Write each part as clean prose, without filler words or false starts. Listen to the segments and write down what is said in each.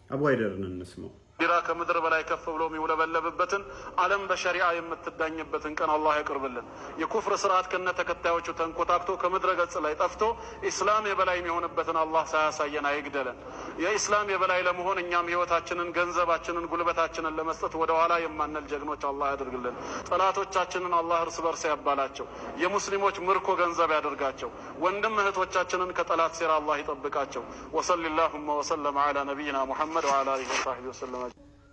አቡ ሃይደርን እንስማው። ቢራ ከምድር በላይ ከፍ ብሎ የሚውለበለብበትን፣ ዓለም በሸሪዓ የምትዳኝበትን ቀን አላህ ያቅርብልን። የኩፍር ስርዓት ከነ ተከታዮቹ ተንኮታክቶ ከምድረ ገጽ ላይ ጠፍቶ ኢስላም የበላይ የሚሆንበትን አላህ ሳያሳየን አይግደለን። የኢስላም የበላይ ለመሆን እኛም ህይወታችንን፣ ገንዘባችንን፣ ጉልበታችንን ለመስጠት ወደ ኋላ የማንል ጀግኖች አላህ ያደርግልን። ጠላቶቻችንን አላህ እርስ በርስ ያባላቸው። የሙስሊሞች ምርኮ ገንዘብ ያደርጋቸው። ወንድም እህቶቻችንን ከጠላት ሴራ አላህ ይጠብቃቸው። وصل اللهم وسلم على نبينا محمد وعلى آله وصحبه وسلم።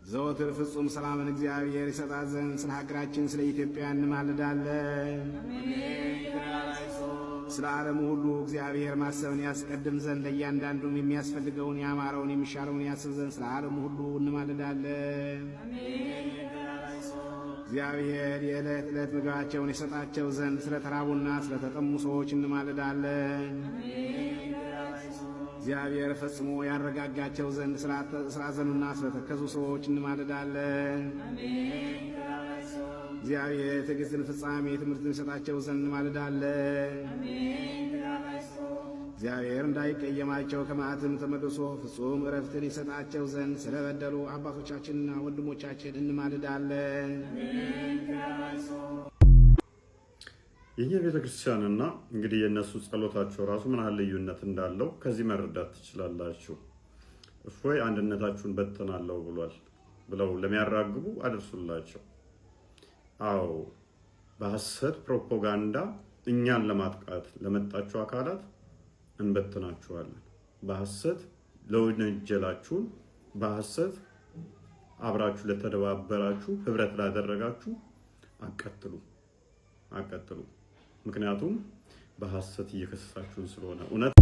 ዘወትር ፍጹም ሰላምን እግዚአብሔር ይሰጣት ዘንድ ስለ ሀገራችን ስለ ኢትዮጵያ እንማልዳለን። ስለ ዓለሙ ሁሉ እግዚአብሔር ማሰብን ያስቀድም ዘንድ፣ ለእያንዳንዱም የሚያስፈልገውን፣ ያማረውን፣ የሚሻለውን ያስብ ዘንድ ስለ ዓለሙ ሁሉ እንማልዳለን። እግዚአብሔር የዕለት ዕለት ምግባቸውን ይሰጣቸው ዘንድ ስለ ተራቡና ስለ ተጠሙ ሰዎች እንማልዳለን። እግዚአብሔር ፈጽሞ ያረጋጋቸው ዘንድ ስላዘኑና ስለተከዙ ሰዎች እንማልዳለን። እግዚአብሔር ትዕግስትን ፍጻሜ ትምህርትን ይሰጣቸው ዘንድ እንማልዳለን። እግዚአብሔር እንዳይቀየማቸው ከመዓትም ተመልሶ ፍጹም ዕረፍትን ይሰጣቸው ዘንድ ስለበደሉ አባቶቻችንና ወንድሞቻችን እንማልዳለን። የኛ ቤተክርስቲያንና እንግዲህ የእነሱ ጸሎታቸው ራሱ ምን ያህል ልዩነት እንዳለው ከዚህ መረዳት ትችላላችሁ። እፎይ አንድነታችሁን በትናለሁ ብሏል ብለው ለሚያራግቡ አድርሱላቸው። አዎ፣ በሐሰት ፕሮፓጋንዳ እኛን ለማጥቃት ለመጣችሁ አካላት እንበትናችኋለን። በሐሰት ለወነጀላችሁን፣ በሐሰት አብራችሁ ለተደባበራችሁ፣ ህብረት ላደረጋችሁ አቀጥሉ አቀጥሉ። ምክንያቱም በሐሰት እየከሰሳችሁን ስለሆነ እውነት